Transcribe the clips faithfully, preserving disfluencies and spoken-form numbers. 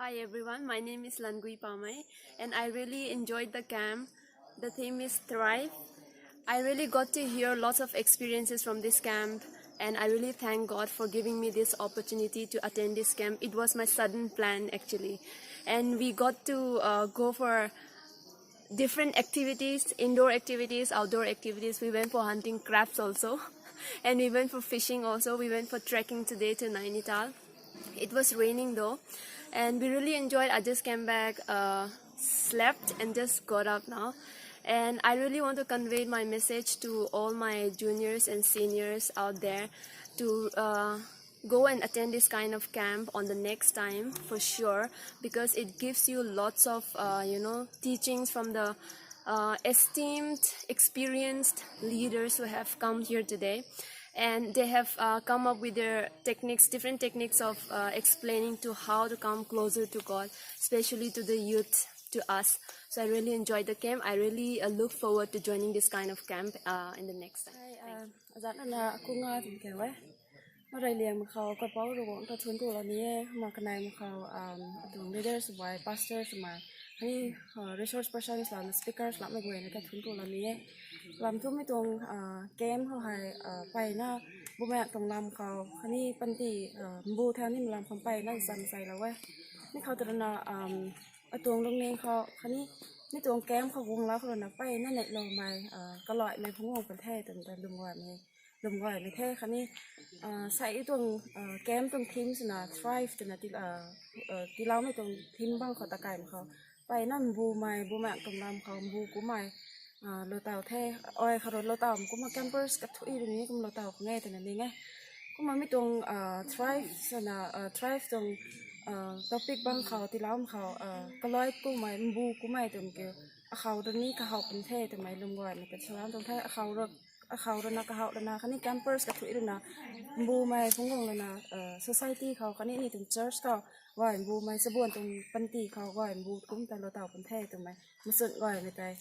Hi everyone, my name is Langui Pamei, and I really enjoyed the camp. The theme is Thrive. I really got to hear lots of experiences from this camp, and I really thank God for giving me this opportunity to attend this camp. It was my sudden plan actually, and we got to uh, go for different activities, indoor activities, outdoor activities. We went for hunting crabs also, and we went for fishing also. We went for trekking today to Nainital. It was raining though, and we really enjoyed. I just came back, uh, slept, and just got up now. And I really want to convey my message to all my juniors and seniors out there to uh, go and attend this kind of camp on the next time for sure, because it gives you lots of uh, you know, teachings from the uh, esteemed, experienced leaders who have come here today, and they have uh, come up with their techniques, different techniques of uh, explaining to how to come closer to God, especially to the youth, to us. So I really enjoyed the camp. I really uh, look forward to joining this kind of camp uh, in the next time. Hi, uh, azat na na aku nga tum ke we. Marai liang ma khou ka pau ru wang ta thun ku la ni e, ma kanai ma khou um atuang leaders bai, pastors bai, hani uh, resource persons lam, speakers lam ma guay na ta thun ku la ni e. Lam tu mi tuang uh, camp khou hai uh, pai na bu ma tuang lam khou hani panty uh, mbu thang ni lam khou pai na zam sai la we. Ni khou tu na um atuang lungning khou hani mi tuang camp khou guang la khou na pai na nei lo mai uh, kalai mai phung guang pan the tum ta lum guay mai lum guay mai the khani uh, sai tuang uh, camp tuang theme sina thrive tuna ti uh, uh, tilau mai tuang theme bang khou ta kai ma khou pai na mbu mai bu mai tuang lam khou mbu ku mai uh, lo tau the. Oi khou lo tau kumna campers ka thui ru ni kum lo tau nge tuna ni nge. Kumna mi tuang uh, thrive sina uh, thrive tuang uh, topic bang khou tilau khou uh, kalai ku mai mbu ku mai tum ke akhou rui ni kahau pun the twmei lum guay mai ta salam tuang the. Akhou rui akhou rui na kahau rui na khani campers ka thui rui na mbu mai phung guang rui na uh, society khou khani ni tuang church khou guay mbu mai sabuan tuang panty khou guay mbu kum ta lo tau pun the twmei masut guay mai tei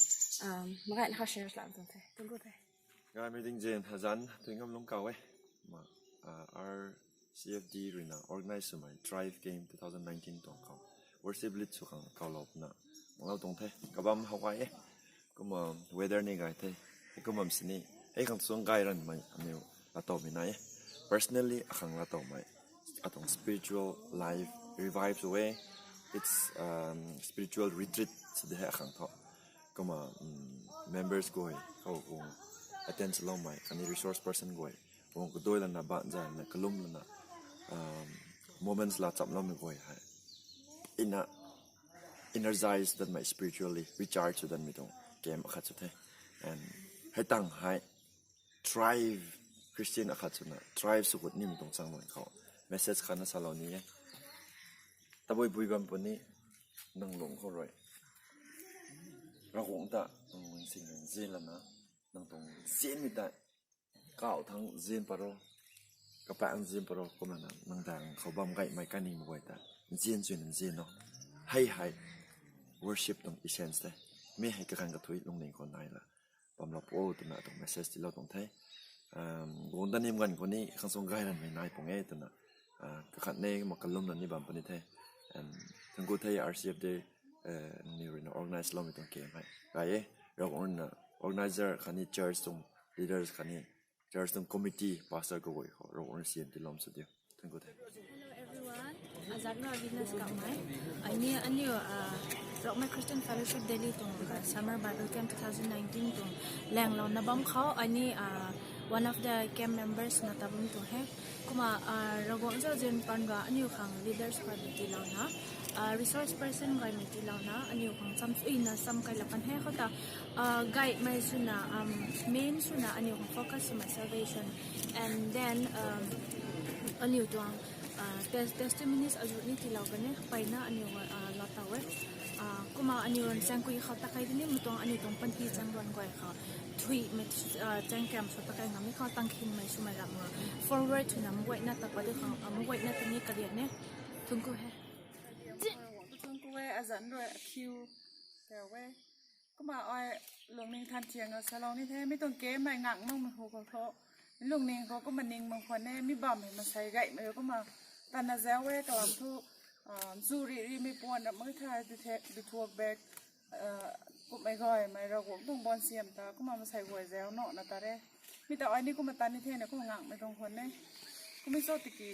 um, magai na ha share lam tuang the. Tuang ku the. Ngai mi ding jen hazan tuing ngam lung kau e. Ma uh, R C F D rui na organize swmei Thrive Camp two thousand nineteen tuang khou worship lead sw khang kau lou puna manglau tuang the. Kabam hau gay e. Kumna weather ni gay the. Hei kumna sini hei khang suang gay ranmei aniu latau mi nai e. Personally akhang latau mei atuang spiritual life revives away. It's um, spiritual retreat sidi hei akhang tho. Kumna um, members guay khou kung attend lou mei kani resource person guay kung kadoi lana ban zan na kalum lana um, moments la cham lou mei guay hei ina energize dat mei spiritually recharge dat mei tuang camp akhat sw the. And hei tang hei thrive Christian akhat swna thrive sw gut ni mei tuang chang luan khou message khat na salou ni e. Tabui bui bam puni nang lung khou rui Ravguangc ta nang lungsing nzian lana nang tuang nzianmei ta kau thang nzian paro, kapang nzian paro kumna nang nang dang khou bam gaymei kaning mei guay ta nzian chuina nzian o. Hei hei worship tuang essence the. Mi hei kakhang kathui lungning khou nai la bam lou po twna tuang message tilou tuang the. Um, gun da nim ganv khou ni khang sung gay ranmei nai pung e twna uh, kakhat ne ma kalum na ni bam puni the. And thank you the R C F D uh, nangniw rui na organize lou mei tuang camp hei gay e. Ravguangc rui na organizer khani church tuang leaders khani church tuang committee pastor kaguay khou Ravguangc rui siam tilou sw diu. Thank you the. Hello everyone. Azat na Venus Kamai. Aini aniu uh, Rongmei Christian Fellowship Delhi tuang uh, Summer Bible Camp two thousand nineteen tuang lang lou na bam khou aini uh, one of the camp members na ta bam tuang he. Kumna uh, Ravguangc zauzian pan ga aniu khang leaders guay mei tilou na uh, resource person guay mei tilou na aniu khang cham ui na cham kai la pan he khou ta uh, gaymei swna um, main swna aniu khang focus swmei salvation and then um, aniu tuang uh, tes- testimonies azu ni tilou kan e. Paina aniu uh, latau e. Uh, kumna aniu run changkui khou takai dini mei tuang aniu tuang panty chang run guay khou thui mei uh, changkam sw takai ngam ni khou tangkhin mei swmei ram forward swna mei guayna ta padu khang uh, mei guayna ta ni karian e. Thunku he. Thunku e azan rui akhiu teu e. Kumna ai lungning than thiang a salou ni the mi tuang ke mei ngak nung mei hu khou tho. Mi lungning khou kumna ning mang khwan e mi bam hei masei gaymei kumna tana zau e kalam thu Zu ri ri mei puan ram mak the, du thuak bek, kummei gaymei Ravguangc tuang baan siam ta kumna masei guay zau na na ta re. Mi ta ai ni kumna tan ni the na kum ngangmei tuang khwan e. Kummei cho tiki,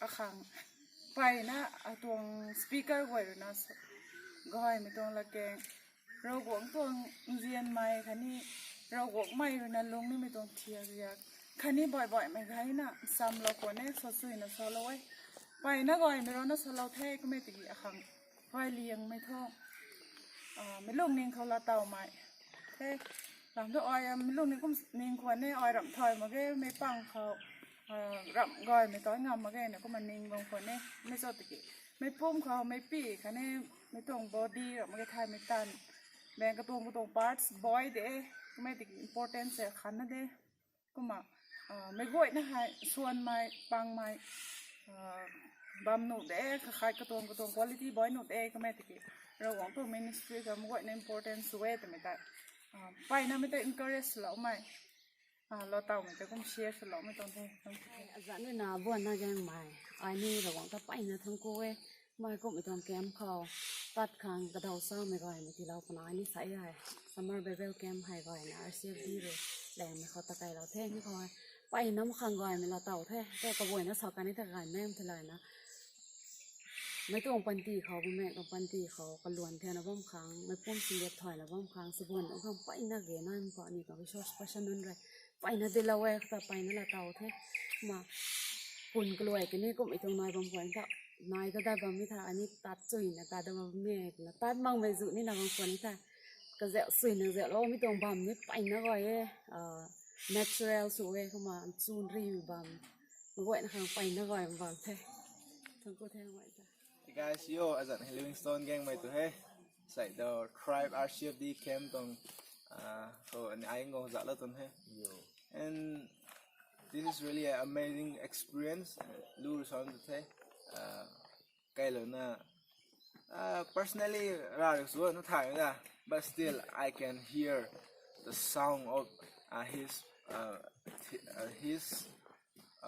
akhang mpeyna atuang speaker guay rui na gaymei tuang lakeng Ravguangc tuang nzianmei khatni Ravguangc mei rui na lung nimei tuang thiak riak khatni baih baihmei gayna samlou khwan e, sa suina salou e. Mpeyna gaymei rui na salou the kummei tiki akhang gay liangmei thu, meic lungning khou laa tawmei the. Lam thu ai meic lungning kum ning khwan e, ai ramh thay mak ge, mei pang khou ramh gaymei tau ngam mak ge na kumna ning bam khwan e. Mei cho tiki mei pum khou mei pi khatni mei tuang body ramh mak ge thaymei tan, bang katuang katuang parts baih de, kummei tiki importance e khanna de. Kumna meic guayna hei suanmei pangmei bam nuh de, kakhat katuang katuang quality baih nuh de kummei tiki Ravguangc tuang ministry khou meic guayna importance sw e twmei ta, mpeyna mei ta encourage loumei, laa tawmei ta kum share swloumei tuang the. Azanc rui na buanna gaengmei, ai ni Ravguangc ta mpeyna thuanc ku e. Mei kumhmei tuang camp khou tat khang kadaw chamei gaymei tiilou puna ai ni sa e. Summer Bible Camp hei gayna R C F D rui laengmei khou ta kailou the ni khou, mpeyna mak khang gaymei laa taw the. Tei kabuayna sa kan ni ta gaymei the layna meic tuang panty khou, bumaengh tuang panty khou kaluan thena bam khang, meic pum singliat thayna bam khang, sabuan tuang khang mpeyna ge nai mak khou aniw tuang resource person nunc rui mpeyna dilou e, khou ta mpeyna laa taw the. Kumna pun kaluai kani kumhmei tuang nai bam khwan ta, nai ta dat bammei tha, ani tat chuyna tat dat bammei twna tat makmei zu nina bam khwan ni tha, kazauh chuyna zauhloumei tuang bam ni mpeyna gay e, natural sw e, kumna chun rimei bam, meic guayna khang mpeyna gay bam the. Thuanc ku the guay ta. Hey guys, yo, azanc hei Livingstone gaengmei tu he. Sai the tribe R C F D camp tuang, uh, khou ani ai ngou zauhlou tuang he. And this is really an amazing experience. Lu rui sa tu the, uh, kailouna, uh, personally ra rui sw na thay da, but still I can hear the sound of, uh, his, uh, hi- uh, his,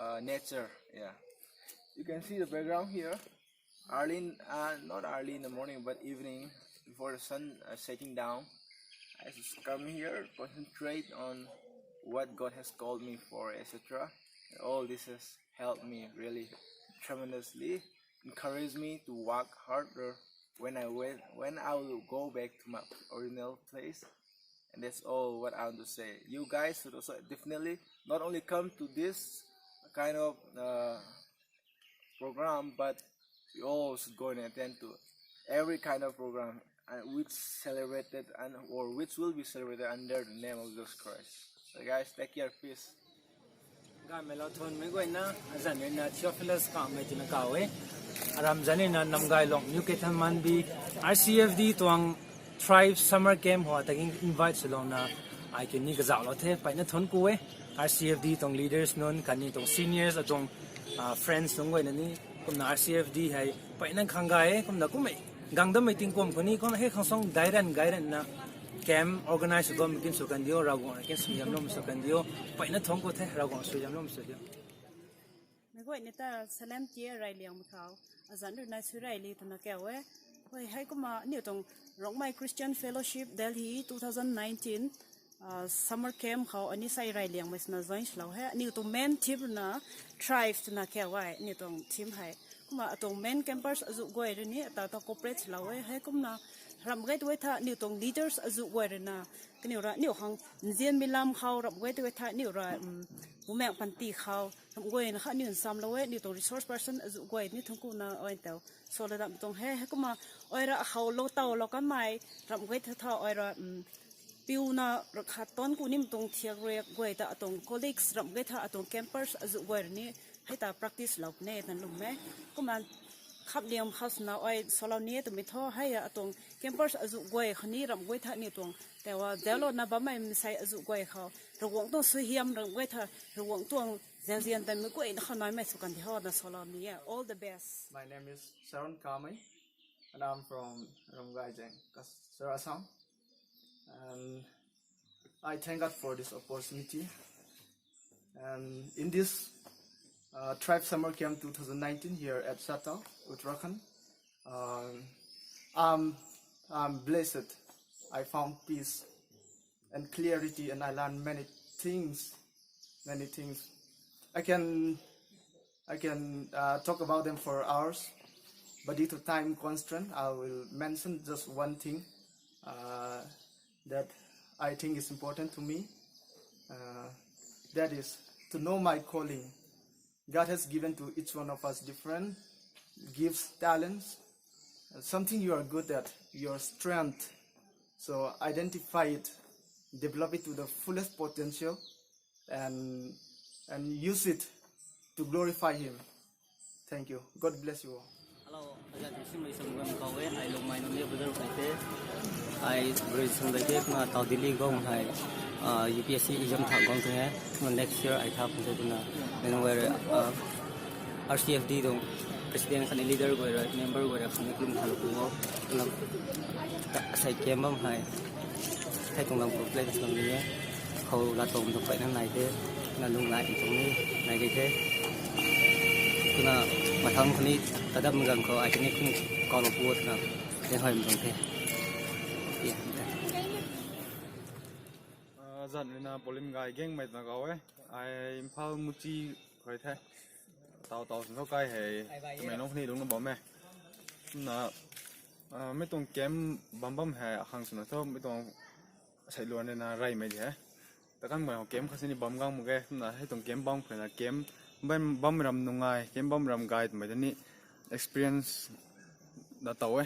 uh, nature. Yeah, you can see the background here. Early, in- uh, not early in the morning, but evening, before the sun, uh, setting down, I just come here, concentrate on what God has called me for, et cetera. And all this has helped me really tremendously, encouraged me to work harder when I went, when I will go back to my original place. And that's all what I want to say. You guys should also definitely not only come to this kind of, uh, program, but you all should go and attend to every kind of program, uh, which celebrated and or which will be celebrated under the name of Jesus Christ. So guys, take care, peace. Gaymei laa thuanmei guayna, azanc rui na Theophilus Kamei twna kaw e. Aram zanc rui na Namgay Long, New Keithelmanbi, R C F D tuang Tribe Summer Camp khou ta king invite swlouna ai kiu ni kazauhlou the, mpeyna thuanc ku e. R C F D tuang leaders nunc khatni tuang seniors, atuang, uh, friends nunc guayna ni, kumna R C F D hei mpeyna khang gay e, kumna kummei gang dammei tingkum khou ni kumna hei khang song gayran gayran na camp organize sw bammei kin sw kan diu, Ravguangc rui kin suaihiamloumei sw kan diu, mpeyna thuanc ku the, Ravguangc suaihiamloumei sw diu. Meic guayna ta salem tia rey liangmei khou, azanc rui na sui rey li twna kau e. Hei, hei kumna aniw tuang Rongmei Christian Fellowship Delhi two thousand nineteen, uh, summer camp khou ani sei rey liangmei swna join swlou he. Aniw tuang main theme rui na thrive twna kau e, aniw tuang theme hei. Kumna atuang main campers azuh guay rui ni ata ta cooperate swlou e. Hei kumna ramh gay tu e tha aniw tuang leaders azuh guay rui na kaniw ra aniw khang nzianmei lam khou ramh gay tu e tha aniw ra, um, bumaengh panty khou ramh guayna kha aniw nsamlou e, aniw tuang resource person azuh guay ni thuanc ku na ai tau salou dam tuang he. Hei kumna ai ra khou lou tawlou kanmei ramh gay tha tha ai ra, um, piuna rakhat tan ku nim tuang thiak riak guay ta atuang colleagues ramh gay tha atuang campers azuh guay rui ni hei ta practice lou puni tan lwm e. Kumna khap liam khou swna ai salou ni e twmei thu hei atuang campers azuh guay khou ni ramh guay tha aniw tuang tawa zaulouna bammei mansei azuh guay khou Ravguangc tuang suaihiam ramh guay tha Ravguangc tuang zauzian tanmei guayna khou naimei sw kan di ho na salou ni e. All the best. My name is Sharon Kamei, and I'm from Ramgaijeng, Cachar, Assam. And I thank God for this opportunity. And in this uh, Tribe Summer Camp two thousand nineteen here at Sattal, Uttarakhand. Um, I'm, I'm blessed. I found peace and clarity, and I learned many things, many things. I can, I can uh, talk about them for hours, but due to time constraint, I will mention just one thing uh, that I think is important to me. Uh, that is to know my calling. God has given to each one of us different gifts, talents, uh, something you are good at, your strength. So identify it, develop it to the fullest potential, and and use it to glorify Him. Thank you. God bless you all. Hello, ajan simei samgam kau e, ai Lungmei nunc ni brother kai te. Ai graduation dai te, kumna tau Delhi gong hai, uh, U P S C exam tha gong te. Kumna next year ai tha pun te tuna. Then where uh, R C F D dong president khatni leader guay ra, member guay ra khatni klum tha lo pu ho. Kumna ta sai camp bam hai. Hei tuang lam khou play ka tuang ni e. Khou la tuang tuang pai na nai the. Na lung nai tuang ni nai gei the. Kuna mathang khou ni tadam gang khou ai kani khung kau lo puat na. Then hoi mung the. Yeah. Zan rui na Polim Gai Gengmei twna kau e. Ai Imphal Muchi khou the. Tau tau swn tho kai hei. Mei nung khou ni lungna bam e. Na mei tuang camp bam bam hei akhang swna tho mei tuang sei luan na reymei di he. Takanmei hou camp kha sini bam gang mak ge, kumna hei tuang camp bam khou na camp bam, bam ram nungai, camp bam ram gay twmei ta ni experience da tow e.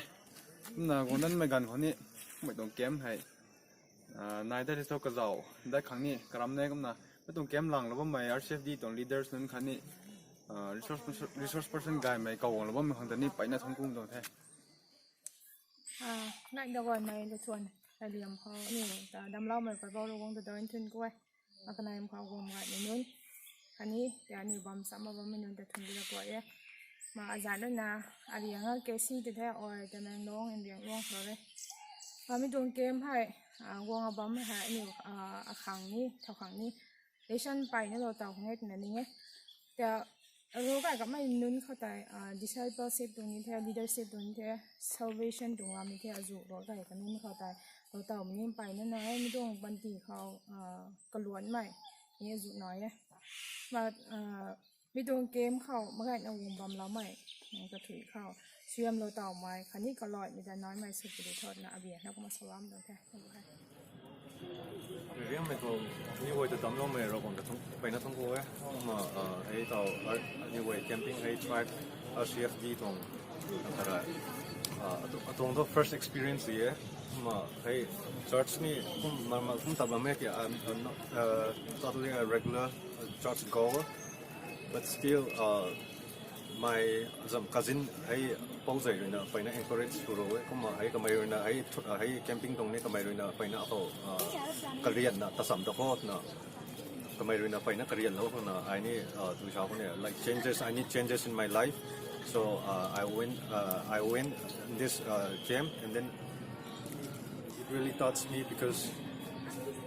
Kumna guangdanmei ganv khou ni, mei tuang camp hei, ah, nai dat hei cho kazauh dat khang ni karam ne kumna, mei tuang camp lang lou bammei R C F D tuang leaders nunc khat ni, ah, resource person, resource person gaymei kaw guang lou bammei khang ta ni mpeyna thuanc ku tuang the. Nai da guanmei da thuan, ai liam khou ni ta damloumei pabou rui guang ta dawn thun ku e. Akanai mkhou guang gaymei nunc khatni ya ni bam sam ma bammei nunc ta thun di ra ku e. Ma azan na, ariang a K C ta the, oi ta nang long in riang long khou re. Ma mi tuang camp hei, ah, guang a bam hei ni, ah, akhang ni, thau khang ni, lesson mpeyna lou taw khang e twna ning e. Ta rou kai kamei nunc khou tei, ah, discipleship tuang ni the, leadership tuang ni the, salvation tuang lam ni the, azu rou kai ka nunc khou tei lou taw mei ni mpeyna na e, mi tuang panty khou, ah, kaluanmei ni azu nai e. Ma, ah, mi tuang camp khou magayna guang bamloumei, mm, kathui khou suaihiamlou tawmei khatni kaloimei ta naimei sw puni thotna abian na kumna salam tuang the. Riangmei khou ni guay ta damloumei Ravguangc ta mpeyna thuanc ku e. Kumna, ah, hei taw, ah, ni guay camping hei Tribe R C F D tuang, ah, atuang thu first experience e. Kumna hei church ni kum, ma, ma, kum ta bam e ki, I'm, I'm not, uh, totally a regular, uh, church goer, but still, uh, my zam cousin hei pouzei rui na mpeyna encourage sw rou e. Kumna hei kamei rui na hei, hei camping tuang ni kamei rui na mpeyna akhou, uh, karianna tasam ta khou na kamei rui na mpeyna karianlou khou na ai ni, uh, tui sa khou ni like changes, I need changes in my life. So, uh, I went, uh, I went in this, uh, camp, and then it really touched me because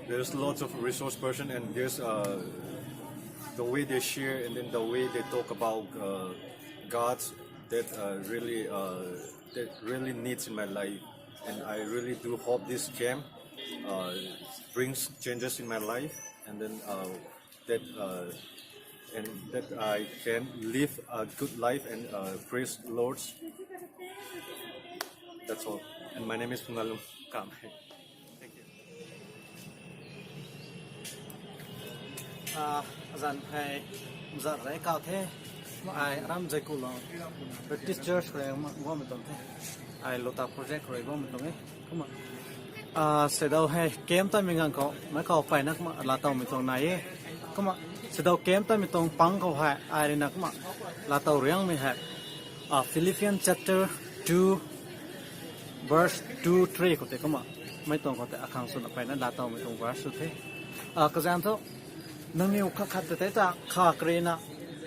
there's lots of resource person, and there's, uh, the way they share, and then the way they talk about, uh, God that, uh, really, uh, that really needs in my life, and I really do hope this camp, uh, brings changes in my life, and then, uh, that, uh, and that I can live a good life and, uh, praise Lord. That's all. And my name is Phungalung Kam. Thank you. Ah, azan hei mzat rei kau the. Ai aram zai ku lo. Baptist Church khou rei ma guangmei tuang the. Ai Lota Project khou rei guangmei tuang e. Kumna, ah, seidaw hei camp tamei ngang khou mei kau mpeyna kumna laatowmei tuang nai e. Kumna seidaw camp tamei tuang pang khou hei ai rui na kumna laatow riangmei hei, ah, Philippians chapter two, verse two, three khou tei kumna, mei tuang khou tei akhang swna mpeyna laatowmei tuang verse sw the. Ah, kazanc thu, nangniw khat khat ta tei ta kha karina,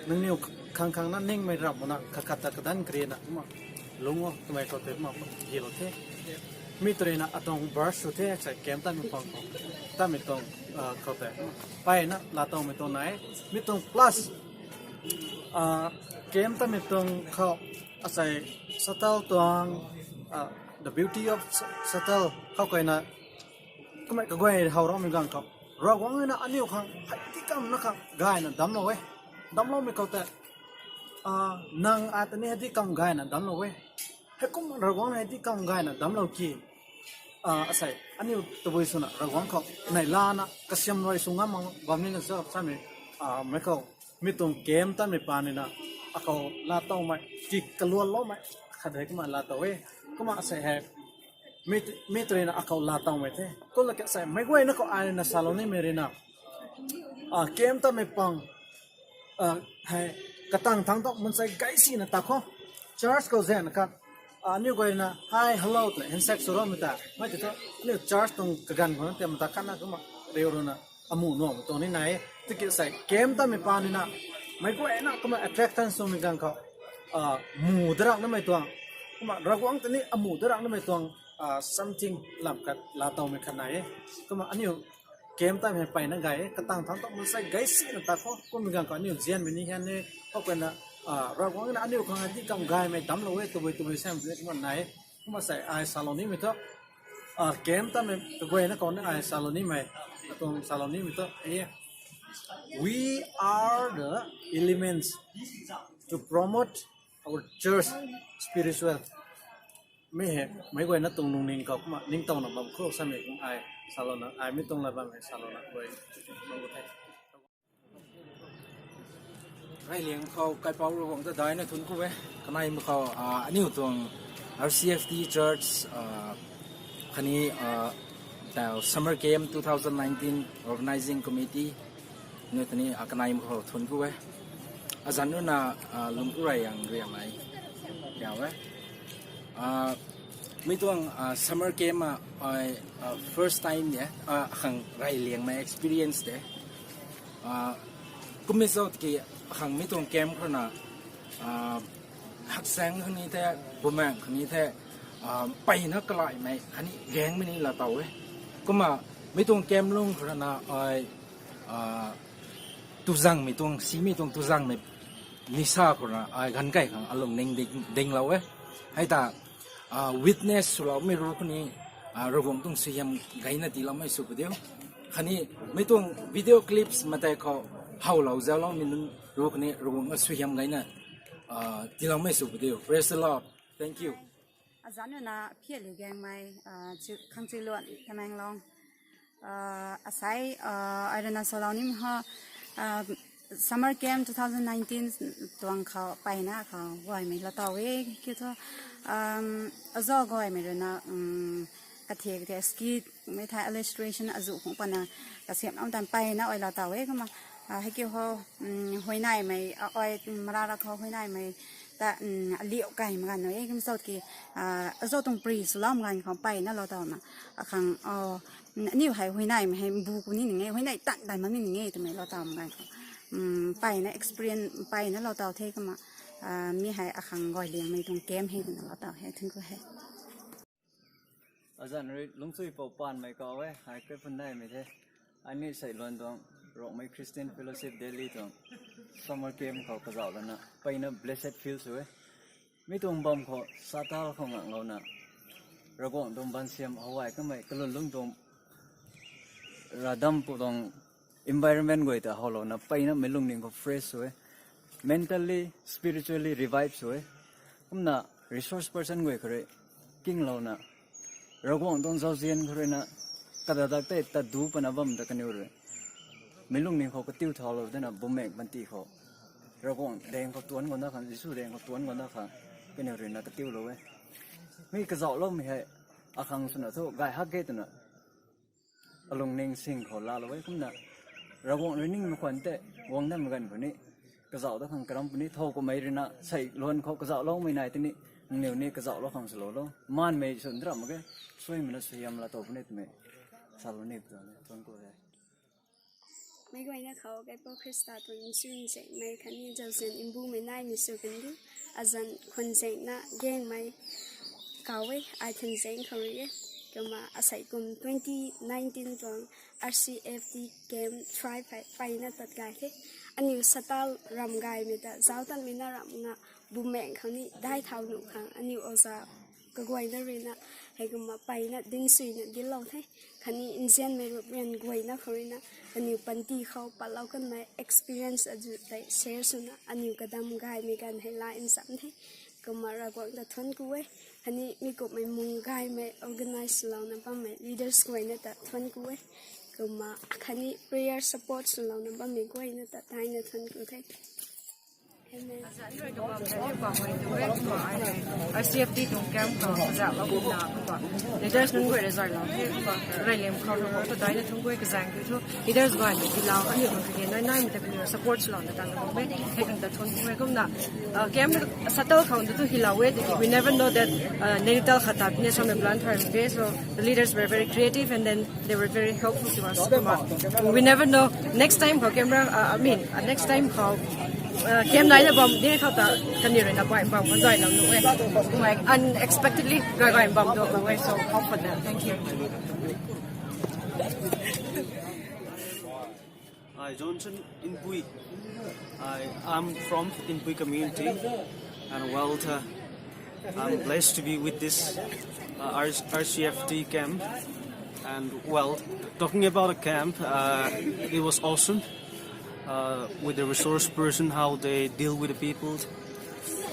nangniw khang khang na ningmei ramh na khat khat ta kadan karina kumna lung o twmei khou tei kumna gilou the. Mi tw rui na atuang verse sw the, sai camp tamei pang khou, tamei tuang, ah, khou tei mpeyna laatowmei tuang nai e. Mi tuang plus Camp tamei tuang khou asei Satal tuang, the beauty of Satal khou kaina kumei kaguay how raumei ganv khou Ravguangc na aniu khang hei di kam na khang gayna damclou e. Damcloumei khou tei nang ai ta ni hei di kam gayna damclou e. Heikum Ravguangc na hei di kam gayna damclou ki, asei aniu tabui swna Ravguangc khou nai lana kasiam rui sw ngam bam nina cho samei, mei khou mi tuang camp tamei pa nina akhou laatowmei ti kaluanloumei khat hei kumna laatow e. Kumna asei hei mi tei rui na akhou laatowmei the. Kumna ka sei meic guayna khou ai rui na salou nimei rui na, camp tamei pang hei katang thangc tu mansei gay sina ta khou church khou zaeng khat aniu guay na hi hello twna handshake sw raumei ta mei tei thu aniu church tuang kaganv khou na tei mata khatna kumna riu rui na amuh nuhmei tuang ni nai e. Tiki sei camp tamei pa nina meic guayna kumna attraction swmei ganv khou mu darak namei tuang, kumna Ravguangc ta ni amu darak namei tuang something lam khat laatowmei khat nai e. Kumna aniu camp tamei hei peyna gay e, katang thangc tu mansei gay sina ta khou kummei ganv khou aniu zianmei ni hian e. Khou kaina Ravguangc na aniu khang di kam gaymei damclou e, tabui tabui sam kumna nai e. Kumna sei ai salou nimei thu camp tamei kaguayna khou ni ai salou nimei, atuang salou nimei thu e, we are the elements to promote our church spiritual. Mi hei meic guayna tuang lungning khou kumna ningtowna bam khou samei kum ai salouna ai mi tuang la bam hei salouna guay the. Reyliang khou kaipouc Ravguangc ta daina thuanc ku e. Kanei ma khou aniu tuang R C F T Church khatni tau Summer Camp two thousand nineteen Organizing Committee ni tani kanei ma khou thuanc ku e. Azanc rui na lungc ku rey ang riamei kiu e. Mi tuang summer camp a ai first time e, akhang reyliangmei experience de. Kummei cho tiki akhang mi tuang camp khou na haksaeng khang ni the, bumaeng khang ni the, peyna kalaimei khatni gaengmei ni laatow e. Kumna mi tuang camp lung khou na ai tuzangmei tuang simei tuang tuzangmei nisa khou na ai ganv kai khang alungning dinglou e. Hei ta witness swloumei ru khou ni Ravguangc tuang suaihiam gayna tiiloumei sw pu diu. Khatni mi tuang video clips matei khou howlou zauloumei nunc ru khou ni Ravguangc na suaihiam gayna tiiloumei sw pu diu. Praise the Lord. Thank you. Azanc rui na phialiu gaengmei, Khangchiluan, Tamenglong. Asei ai rui na salou nimei ha, Summer Camp two thousand nineteen tuang khou peyna khou gaymei laatow e kiu thu, azo gaymei rui na kathek the skit mei thei illustration azuh khang pana kasiamhlou tan peyna ai laatow e. Kumna hei kiu ho, huayneymei ai mara ra khou huayneymei ta aliu kaimei ganv e. Kumna cho tiki azo tuang pri swloumei ganv khou peyna laatowna akhang aniu hei huayneymei hei mbu ku ni ning e, huayney tan tan mak ni ning e twmei laatowmei ganv khou peyna experience peyna laatow the. Kumna mi hei akhang gayliangmei tuang camp hei twna laatow hei thuanc ku he. Azanc rui lungcchuipou paanmei khou e ai kre phunneymei the. Ani sei luan tuang Rongmei Christian Fellowship Delhi tuang summer camp khou kazauh lana peyna blessed feel sw e. Mi tuang bam khou Satal khou nganglouna Ravguangc tuang bansiam how ai kamei kalun lung tuang ravdam pu tuang environment guay ta howlouna peyna meic lungning khou fresh sw e. Mentally, spiritually revive sw e. Kumna resource person guay khou rui kinglouna Ravguangc tuang zauzian khou rui na kadadak tei tadu pana bam ta kaniw rui meic lungning khou katiu thaulou dana bumaeng panty khou Ravguangc daeng khou tuanc guangna khang, Jisu daeng khou tuanc guangna khang kaniw rui na katiulou e. Mi kazauhloumei hei akhang swna thu gay hak ge twna alungning sing khou laalou e. Kumna Ravguangc rui ningmei khwan tei guang namei ganv khou ni kazauh da khang karam puni thow kumei rui na sei luan khou kazauhloumei nai tini nangniw ni kazauhlou khang swloulou maanmei swn dram mak ge. Suaimei na suaihiam laatow puni twmei salou ni puni thuanc ku e. Meic guayna khou kaipouc Khrista tuang nchun zaengmei khatni zauzian mbumei naimei sw kan di. Azanc khwan zaengna gaengmei kaw e, ai khwan zaeng khou rui e. Twna asei kum twenty nineteen tuang R C F D camp thrive hei peyna tat gay the. Aniu satal ram gaymei ta zauc tanmei na ram nga bumaeng khang ni dai thau nuh khang aniu oza kaguayna ruina heikumna peyna dinsuina dillou the. Khatni nzianmei rup rian guayna khou ruina aniu panty khou patlou kanmei experience azu tei share swna aniu kadam gaymei ganv hei la nsam the. Kumna Ravguangc ta thuanc ku e. Khatni mi kummei mung gaymei organize swlouna bammei leaders guayna ta thuanc ku e. Kumna khatni prayer support swlouna bammei guayna ta daina thuanc ku the. Amen. R C F D tuang camp khou kazauhlou kumna kumna leaders nunc guay rui zaylou the kumna reyliam khou rui ta daina thuanc ku e kazang kiu thu leaders guay ni tiilou aniu khang kage nai naimei ta kaniw support swlouna tanlou e. Hei khang ta thuanc ku e kumna camp satal khou tu hilou e. We never know that natal khat ta ni samei plan thai e. So the leaders were very creative and then they were very helpful to us. Kumna we never know next time khou camera, uh, I mean, uh, next time khou camp naina bam ni khou ta kaniw ruina bai bam khou zaylou nuh e. Like unexpectedly gai gai bam duaklou e. So hope for that. Thank you. Hi, Johnson Inpui. I am from Inpui community, and well, uh, I'm blessed to be with this uh, R- R C F D camp. And well, talking about a camp, uh, it was awesome uh, with the resource person, how they deal with the people,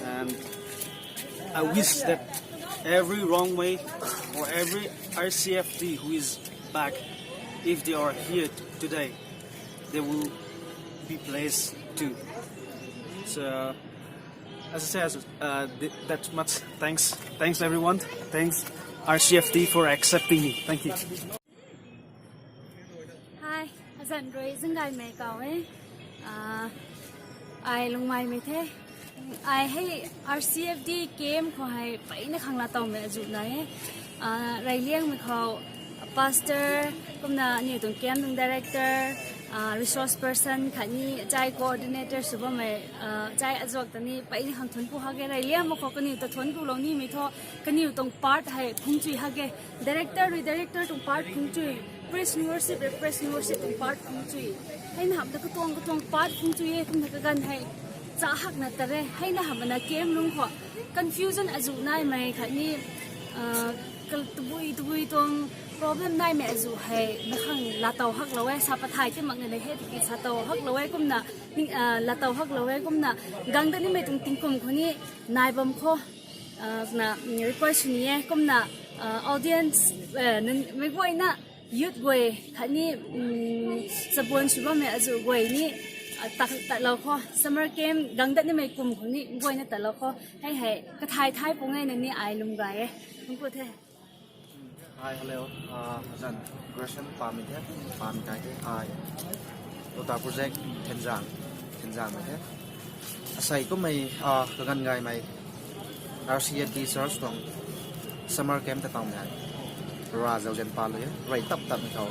and I wish that every wrong way or every R C F D who is back, if they are here t- today, they will be blessed too. So, as I say, as, uh, th- that's much. Thanks, thanks everyone. Thanks R C F D for accepting me. Thank you. Hi, azan rui zinggaymei kau e. Ah, ai Lungmaimei the. Ai hei R C F D camp khou hei peyna khang laa towmei azu nai e. Ah, reyliangmei khou pastor, kumna aniu tuang camp tuang director, ah, resource person khatni chai coordinator sw bammei, ah, chai azuak ta ni peyna khang thuanc ku hak e. Reyliangmei khou kaniw ta thuanc kulou nimei thu kaniw tuang part hei phungchui hak e. Director rui director tuang part phungchui, praise and worship rui praise and worship tuang part phungchui. Hei na hamhna katuang katuang part phungchui e, kumna kaganv hei cha hakna ta re. Hei na hamhna camp lungc khou confusion azu naimei khatni, ah, kal- tabui tabui tuang problem naimei azu hei na khang laatow haklou e. Sa pathai ti makna na he tiki sa tow haklou e kumna, ning- ah, laatow haklou e kumna, gang dat nimei tuang tingkum khou ni nai bam khou, ah, na, mm, request sw ni e kumna, ah, audience, eh, nunc mei guayna youth guay khatni, mm, chabuan sw bammei azu guay ni, ah, tat- tatlou khou summer camp gang dat nimei kum khou ni guayna tatlou khou hei hei kathai thai pung e na ni ai lwm gay e. Thuanc ku the. Hi, hello. Ah, azan Gresham Pamei the, Pamei kai the. Ai Lota Project Thenjang, Thenjangmei the. Asei kummei, ah, kaganv gaymei R C F D church tuang summer camp ta tawmei hei ra zauzian palou e, rey tap tapmei khou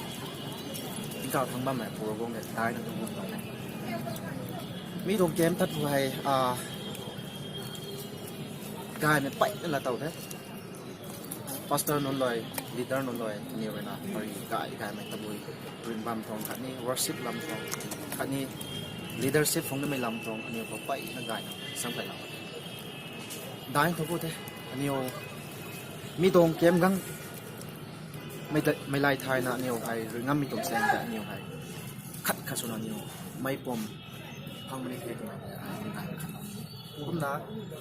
tingkauh thangc bammei pura guang de daina tuang guang tuang e. Mi tuang camp tat khou hei, ah, gaymei peyna laatow the. Pastor nunc lui, leader nunc lui, aniw ruina pari gay gaymei tabui rin bam tuang khatni worship lam tuang khatni leadership phungc nimei lam tuang aniw khou peyna gayna samkailou dai thu ku the. Aniw mi tuang camp gang mei- meilay thayna aniw hei rui ngammei tuang saeng ta aniw hei khat khat swna aniw mei pum phang mani the twmei hei ai ni gay khat kumna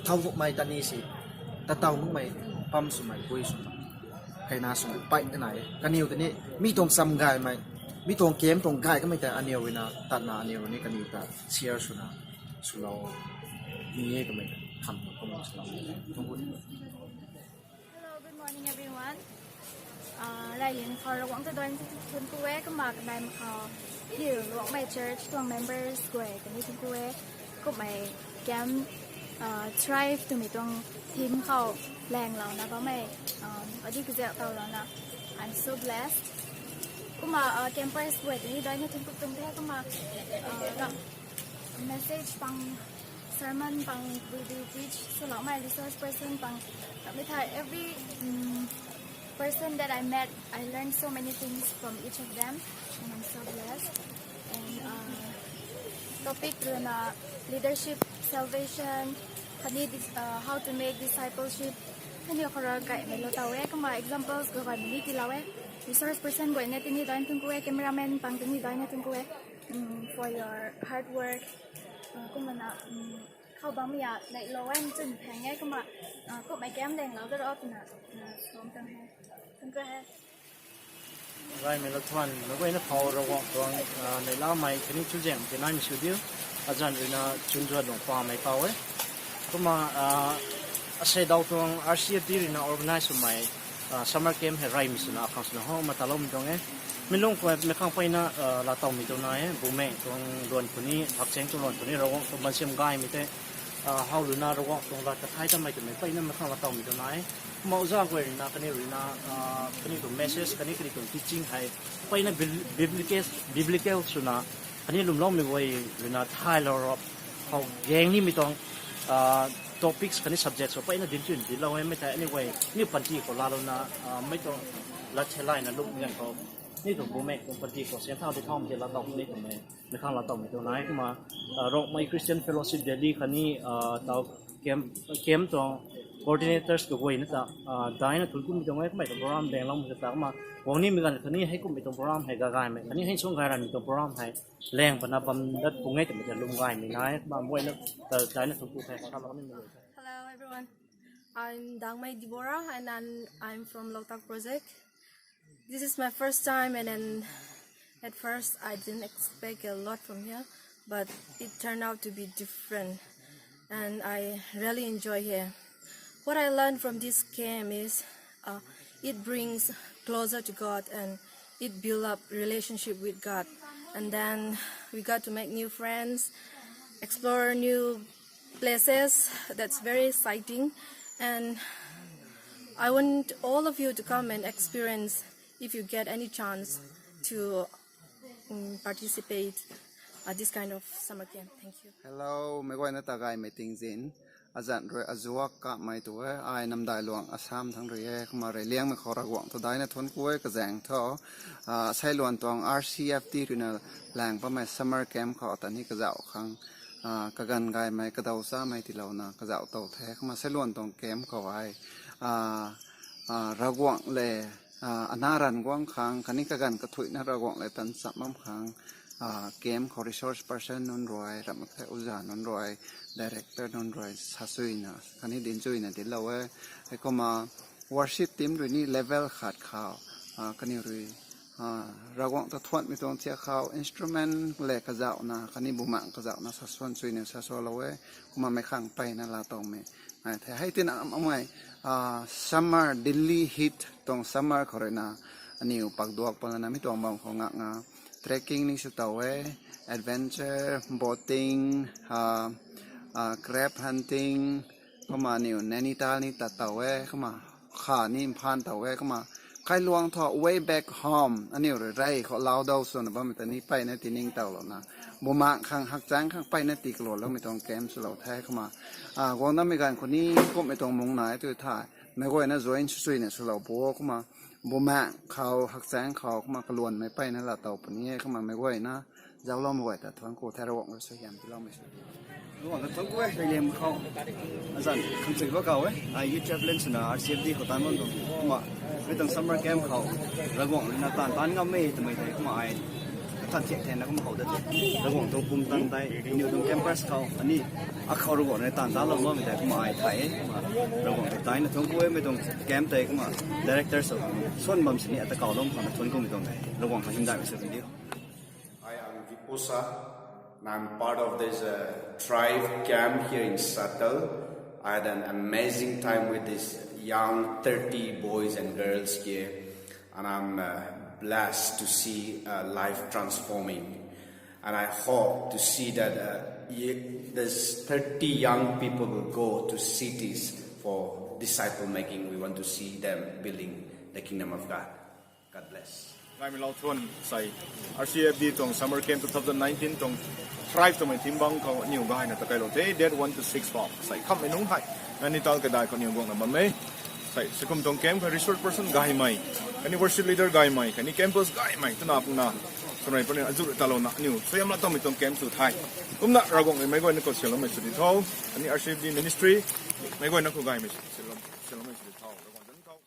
thau gukmei ta ni si, ta taw makmei pam swmei pui swmei, kheina swmei peyna nai e. Kaniw ta ni mi tuang cham gaymei, mi tuang camp tuang gay kamei ta aniw ruina tatna aniw rui ni kaniw ta share swna swlou ni e kamei ta tham kumna swlou ni e. Thuanc ku. Hello, good morning everyone. Ah, reylian khou Ravguangc ta daina thuanc ku e, kumna kanei mak khou hiu Ravguangc mei church tuang members guay ta ni thuanc ku e. Kummei camp, ah, thrive twmei tuang theme khou langlouna bammei, ah, adi kazauh tawlouna, I'm so blessed. Kumna, ah, campers guay ta ni daina thuanc ku tuang the, kumna, ah, ram- message pang, sermon pang, video preach swloumei resource person pang, ramei thei every, mm, person that I met, I learned so many things from each of them, and I'm so blessed. And uh, topic rui na leadership, salvation, khatni dis- uh, how to make discipleship, khatni khou rui gaymei lou taw e. Kumna examples khou gaymei ni tiilou e. Resource person guay na tini daina thun ku e, cameraman pang tini daina thun ku e. Mm, for your hard work. Uh, kumna na um, khou bam ya neilou e, chun thang e. Kumna uh, kumhmei camp daeng lou da ro twna uh, som tang he. Thank you he. Gaymei lou thuan, meic guayna khou Ravguangc tuang ah, neihlamei khatni chuzaenghmei tei naimei sw diu. Azanc rui na Chunzuan Lungpamei khou e. Kumna ah, asei daw tuang R C F D rui na organize swmei ah, summer camp hei reymei swna akhang swna how ma taloumei tuang e. Mi lung khou meic khang peyna ah, laatowmei tuang na e. Bumaengh tuang luan khou ni, hakchaeng tuang luan khou ni, Ravguangc tuang bansiam gaymei tei ah, how rui na Ravguangc tuang lat kathay tamei twmei peyna meic khang laatowmei tuang na e. Kumna oja guay rui na, kaniw rui na, ah, kaniw tuang message, khatni kaniw tuang teaching hei peyna bibl- biblical, biblical swna, khatni lwmloumei guay rui na thaylou rap khou gaeng nimei tuang ah, topics khatni subjects khou peyna dinc chun dinclou e. Mei tei aniu guay, aniu panty khou laalouna ah, mei tuang lat theilayna lungmei ganv khou, aniu tuang bumaengh tuang panty khou sian thau di thaumei tei laatow ni twmei meic khang laatowmei tuang na e. Kumna ah, Rongmei Christian Fellowship Delhi khatni ah, taw camp, camp tuang coordinators kaguayna ta ah, daina thun kummei tuang e. Kumhmei tuang program daengloumei ta kumna guang nimei ganv khatni hei kumhmei tuang program hei gagaymei khatni hei suang gay ranmei tuang program hei laeng pana bam dat pung e twmei ta lwm gaymei na e. Kumna meic guayna ta daina thun ku the salou nimei guay ta. Hello, everyone. I'm Dangmei Deborah, and I'm, I'm from Loktak Project. This is my first time, and then at first I didn't expect a lot from here, but it turned out to be different, and I really enjoy here. What I learned from this camp is uh, it brings closer to God and it builds up relationship with God. And then we got to make new friends, explore new places. That's very exciting. And I want all of you to come and experience if you get any chance to um, participate at this kind of summer camp. Thank you. Hello, meic guayna ta gaymei tingzin. Azanc rui azuak kamei tu e, ai Namdailuang Assam thangc rui e. Kumna rui liangmei khou Ravguangc tu daina thun ku e. Kazaeng thu ah, seiluan tuang R C F D rui na laeng bammei summer camp khou ta ni kazauh khang ah, kaganv gaymei, kadaw chamei tiilouna kazauh tow the. Kumna seiluan tuang camp khou ai ah, ah, Ravguangc le ah, ana ranv guang khang khatni kaganv kathuicna Ravguangc le tan cham bam khang ah, camp khou resource person nunc rui, ramh mak the oja nunc rui, director nunc rui sasuina khatni dinchuina dinclou e. Heikumna worship team rui ni level khat khou ah, kaniw rui ah, Ravguangc ta thuanmei tuang thiak khou instrument le kazauhna khatni bumaengh kazauhna sasuan chuina sasualou e. Kumna meic khang peyna laatowmei nai the. Hei tina amei ah, summer, Delhi heat tuang summer khou rui na aniw pakduak pala na mi tuang bam khou ngak nga trekking ni sw tow e, adventure, boating, ah, ah, crab hunting, kumna aniw Nainital ni tat tow e. Kumna kha ni mphan tow e. Kumna kailuang thu way back home aniw rui rey khou lau daw swna bammei ta ni peyna tiningtowlouna bumaengh khang hakchaeng khang peyna tii kaluanloumei tuang camp swlou the. Kumna ah, guang dammei ganv khou ni kumhmei tuang mung nai tu the. Meic guayna join sw chuina swlou pu o. Kumna bumaengh khou, hakchaeng khou kumna kaluanmei peyna laatow puni e. Kumna meic guayna zaucloumei guay ta thuanc ku the. Ravguangc rui suaihiam tiiloumei sw Ravguangc ta thuanc ku e. Reyliang khou azanc khang chui ba kau e. Ai youth chaplain swna R C F D khou taanv bam tuang. Kumna mei tuang summer camp khou Ravguangc rui na taanv taanc ngam e twmei tei kumna ai kathan thiak thena kumna how dat e. Ravguangc tuang pumtan tei aniw tuang campers khou ani akhou Ravguangc rui na taanv taanc lou bammei tei kumna ai thay e. Kumna Ravguangc ta daina thuanc ku e. Mei tuang camp tei kumna director sw suan bam sini ata kauloumei khang na thuanc kumei tuang the. Ravguangc khang hymdaihmei sw kan diu. I am Viposa, and I'm part of this uh, tribe camp here in Satal. I had an amazing time with these young thirty boys and girls here, and I'm uh, blessed to see uh, life transforming. And I hope to see that uh, ye- this thirty young people will go to cities for disciple making. We want to see them building the kingdom of God. God bless. Gaymei lou thuan sei, R C F D tuang summer camp two thousand nineteen tuang thrive twmei theme bang khou aniw gayna ta kailou the, date one to six fou sei khamhmei nungc hei Nainital kadai khou aniw guangna bam e. Sei, sikum tuang camp kha resource person gaymei, khatni worship leader gaymei, khatni campus gaymei twna pungna, swrei puni azuh talouna aniu suaihiam la tuangmei tuang camp sw the. Kumna Ravguangc rui meic guayna khou siloumei sw di tho, khatni R C F D ministry meic guayna khou gaymei siloumei sw di tho. Ravguangc zanc khou